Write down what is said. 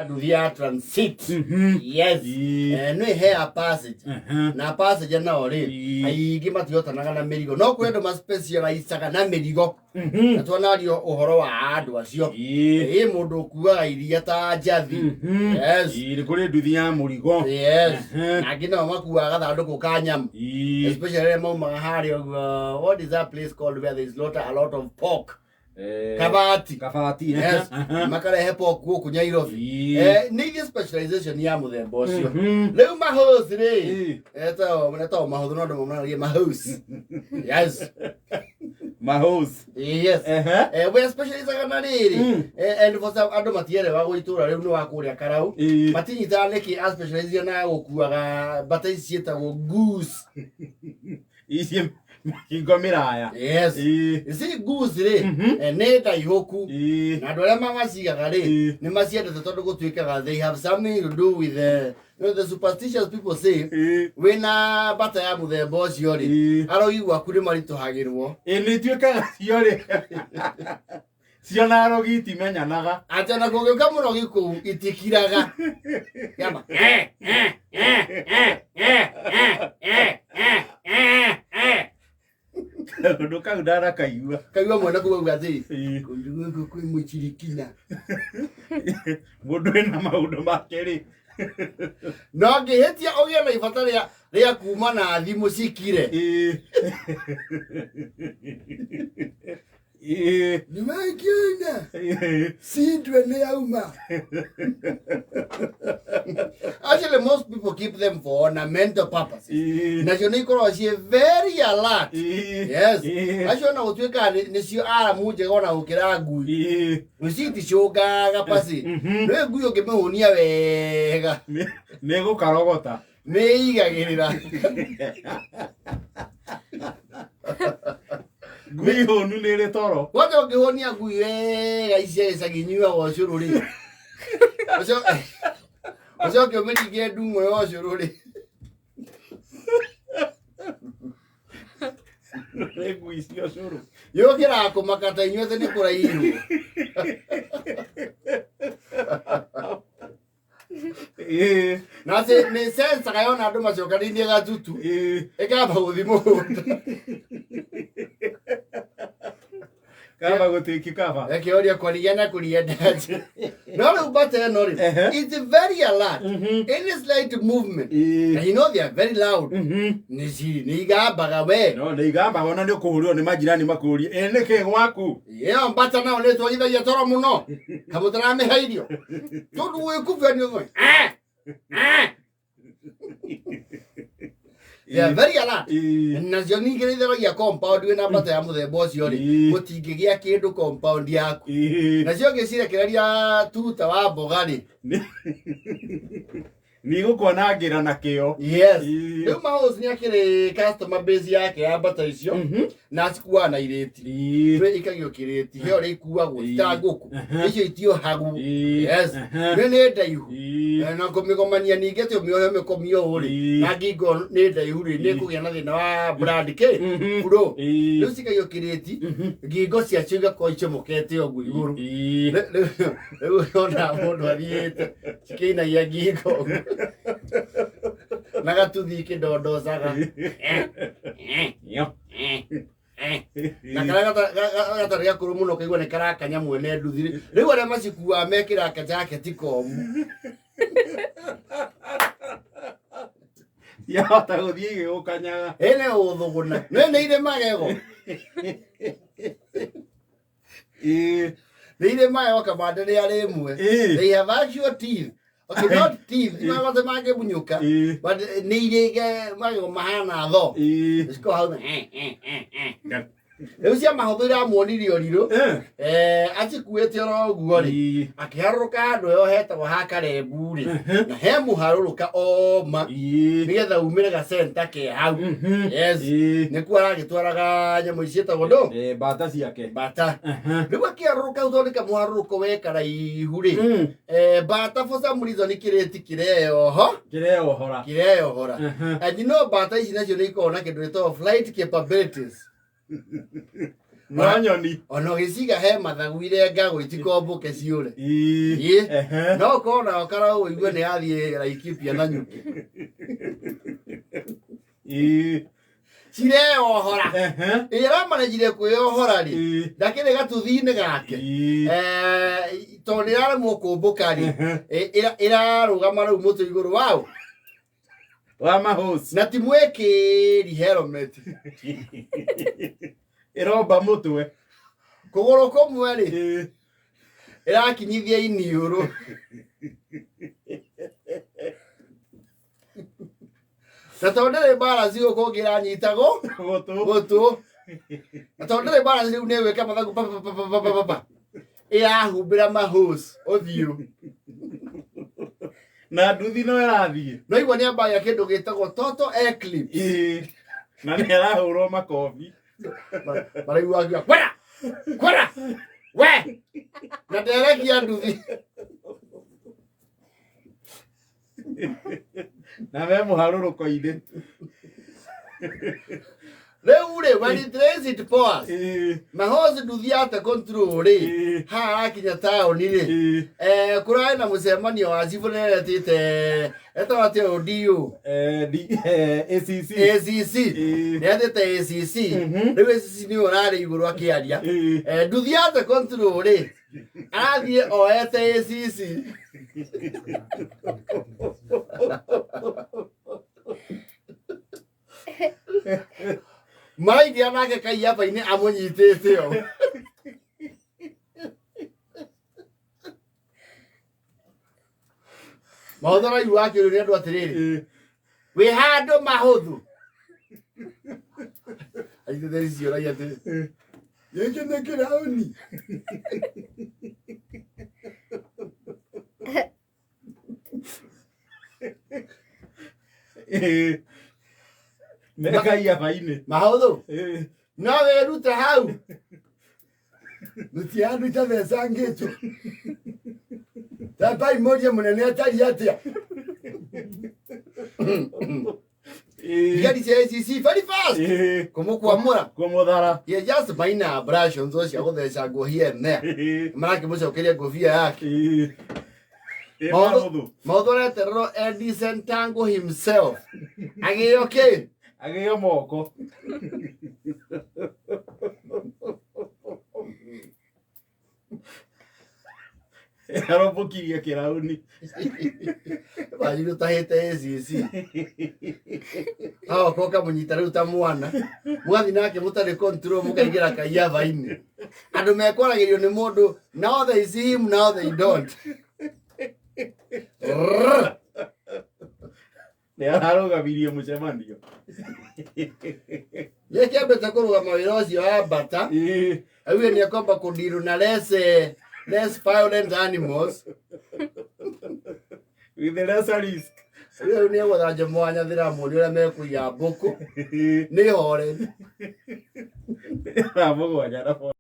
Nduthi ya transit. Yes. Ii. Nĩ he passage na passenger nao rĩ, aingĩ matihotanaga na mĩrigo, no kwĩ andũ maspecializaga na mĩrigo, na twanario ũhoro wa andũ acio. Ĩ mũndũ ũkuaga iria ta njathi. Yes. Ii, nĩ kũrĩ nduthi ya mũrigo. Yes. Na angĩ nao makuaga gathandũkũ ka nyama, especially arĩa maumaga harĩa ũguo, what is that place called where there is a lot of pork? Kabati. Kabati. Yes, makarehe pork gũkũ Nairobi. Nĩ ithuĩ specialization ya mũthemba ũcio. Rĩu mahũsi rĩ, etagwo mahũthũ, no andũ mamonanagia mahũsi. Yes. Mahos. Yes. We specializaga na rĩrĩ. And for some andũ matierewagwo itũra rĩu nĩ wa kũrĩa Karau, matinyitaga nĩkĩ a specialize na gũkuaga mbata ici ciĩtagwo goose. Ici mĩkingo mĩraya. Yes. Ici goose rĩ, nĩ ndaihũku, na andũ arĩa mamacigaga rĩ, nĩ maciendete tondũ gũtuĩkaga they have something to do with the superstitious people say wĩna mbata ya mũthemba ũcio rĩ, arogi gwaku nĩ maritũhagĩrwo. Ĩ, nĩ ituĩkaga cio rĩ, cio na arogi itimenyanaga. Atĩ ona kũngĩũka mũrogi kũu itikiraga. Kĩamba, eh, eh, eh, eh, eh, eh, eh, eh, eh, eh. Ũndũ kau ndanakaigua. Kaigua mwene kũu auga atĩrĩ, kũndũ gũkũ kwĩ mũchirikina. Mũndũ wĩna maũndũ make rĩ. No ngĩhĩtia ũgĩe na ibata rĩa kuma na thimũ cikire. Nĩmangĩoina sindwe nĩ yauma. Actually, most people keep them for ornamental purposes. Nacio nĩ ikoragwo ciĩ very alert. Yes. Acio ona gũtuĩka nĩcio aramu njega ona gũkĩra ngui. Ici iticũngaga pasi. Nĩ ngui ũngĩmĩhũnia wega, Nĩ gũkarogota. Nĩ ĩigagĩrĩra. Ngui hũnu nĩ ĩrĩ toro. Kwanja ũngĩhũnia ngui wega ici cia gĩcagi inyuaga ũcũrũ rĩ, ũcoke ũmĩringie ndung'o ya ũcũrũ rĩ. Nĩ ngui cia ũcũrũ. Yũkĩraga kũmaka ta inyuĩ atĩ nĩ kũrairwo. Na atĩ nĩ sensaga yona andũ macokanĩirie gatutu, ĩkamba gũthiĩ mũgũnda. Kaba gũtĩki kaba. Ĩkĩũria kũria na kũria ndaje. No rĩu mbata ĩno rĩ, it's very alert. Any slight movement, and you know they are very loud. Nĩ igambaga we. No nĩ igambaga, ona nĩ ũkũhũrĩrwo nĩ majirani makũrie, ĩ nĩkĩ gwaku? Ĩyo mbata nayo nĩ twarithagia toro mũno kamũtaramĩhe irio tondũ gwĩkubia nĩ ũthwe. They are very alert. Nacio ningĩ nĩ itheragia compound. Wĩna mbata ya mũthemba ũcio rĩ, gũtingĩgĩa kĩndũ compound yaku. Nacio ngĩcirekereria tuta wa mboga rĩ, Nĩ igũkwanangĩra na kĩo. Yes. Rĩu Mahosi nĩ akĩrĩ customer base yake ya mbata icio, na acikuaga na irĩti. Twĩ ikagio kĩrĩti he ũrĩa ikuagwo, ti ta ngũkũ icio itiohagwo. Yes. Nĩ ndaihu. Na kũmĩgomania ningĩ atĩ ũmĩohe ũmĩkomie ũũ rĩ, na ngingo nĩ ndaihu rĩ, nĩ kũgĩa na thĩna wa blood kĩ flow. Rĩu cikagio kĩrĩti, ngingo ciacio igakorwo icomokete ũguo igũrũ. Rĩu ona mũndũ athiĩte cikĩinagia ngingo ũguo na gatuthi kĩndondocaga na karĩa gatarĩ gakũrũ mũno kaigua nĩ karakanya mwene nduthi. Rĩu arĩa macikuaga mekĩra kajaketi komu. Yahota gũthiĩ igĩgũkanyaga. Ĩne ũthũgũna nĩ irĩ magego. Nĩ irĩ magego kamande nĩ arĩ ĩmwe. They have actual teeth. Okay, not teeth, magego mangĩmunyũka, but nĩ irĩ magego mahana tho. Cikoragwo hau Rĩu cia mahũthũ iramuonirie ũrirũ. Acikuĩte oro ũguo rĩ, akĩharũrũka handũ ĩyo hetagwo ha Karembu rĩ, na he mũharũrũka oma nĩgetha umĩre gacenta ke hau. Yes. Nĩkuo aragĩtwaraga nyamũ ici ciĩtagwo ndũ? Mbata ciake. Mbata. Rĩu akĩharũrũka hau, tondũ nĩ kamũharũrũko we karaihu rĩ, mbata for some reason kĩrĩti kĩreyoho. Kĩreyohora. Kĩreyohora. And you know mbata ici nacio nĩ ikoragwo na kĩndũ gĩtagwo flight capabilities. No nyoni. Ona ũgĩciga he mathagu irengagwo itikomboke ciũre. Ĩĩ. Ĩĩ. Ehe. No ũkorwo nayo karau ũigue nĩ yathiĩ Laikipia na nyuki. Ĩĩ. Cireyohora. Ehe. Ĩrĩa ĩramanĩjire kwĩyohora rĩ, Ĩĩ. ndakĩrĩ gatuthi-inĩ gake. Ĩĩ. Tondũ nĩ ĩraremwo kũmbũka rĩ, Ehe. ĩrarũgama rĩu mũtĩ igũrũ waũ. Wa mahosi. Na ti mwĩkĩri helmet. Ĩromba mũtwe. Kũgũrũ kũmwe rĩ, Ĩĩ. ĩrakinyithia iniũrũ. Na tondũ ndĩrĩ balance gũkũ ũngĩ ĩranyitagwo Gũtũ. gũtũ. Na tondũ ndĩrĩ balance rĩu nĩ ĩgwĩka mathagu pa pa pa pa pa pa pa. Ĩrahumbĩra mahũs ũthiũ. Na nduthi no ĩrathiĩ. No igua nĩ ambagia kĩndũ gĩtagwo total eclipse. Ĩĩ. Na nĩ arahũrwo makobi. Maraigua akiuga kwera kwera we na nderekia nduthi. Na me mũharũrũko-inĩ. Rĩu rĩ, when it rains it pours. Ĩĩ. Mahosi nduthi ate control rĩ, Ĩĩ. haha arakinya taũni rĩ, Ĩĩ. kũrarĩ na mũcemanio wa cibũ nĩaretĩte etagwo atĩa ũyũ DO? ACC. ACC. Ĩĩ. Nĩetĩte ACC. Mhm. Rĩu ACC nĩwe ũrarĩ igũrũ akĩaria. Ĩĩ. Nduthi ate control rĩ, arathiĩ oete ACC. Maraingĩra nake kaiaba-inĩ amũnyitĩte o. Maũthĩ araigua akĩũrio nĩ andũ atĩrĩrĩ, Ĩĩ. wĩ handũ mahũthũ. Aitĩte ciũragia atĩrĩ, Ĩĩ. gĩkĩ nĩ kĩraũni. Ĩĩ. Me kaiaba-inĩ. Mahũthũ, Ĩĩ. no wĩrute hau. Mũtianduta thecangĩtwo. Tambai mũrie mũnene atariĩ atĩa. Ĩĩ. Thigari cia ACC very fast. Ĩĩ. Kũmũkwamũra. Kũmũthara. He just minor abrasions cia gũtheca nguo here and there. Ĩĩ. Marakĩmũcokeria ngũbia yake. Ĩĩ. Ĩĩ, Maũthũ mahũthũ. maũthũ aretererwo Eddie Sentango himself. Agĩo kĩ? Agĩo moko. Arombũkirie kĩrauni. Wanjiru ũtahĩte ACC. Agoka ũkamũnyita rĩu ta mwana. Mũgathiĩ nake mũtarĩ control mũkaingĩra kaiaba-inĩ. Andũ mekwaragĩrio nĩ mũndũ now they see him now they don't. Rrrr. Nĩ ararũgamirie mũcemanio. Gĩkĩ kĩambĩte kũrũgama wĩra ũcio wa mbata. Ĩĩ. Auge nĩ ekwamba kũndirwo na less violent animals. With the lesser risk. Rĩu nĩ egũthanja mwanya thĩra muone ũrĩa mekũiga mbũkũ. Ĩĩ. Nĩ horeri. Thaa 7 na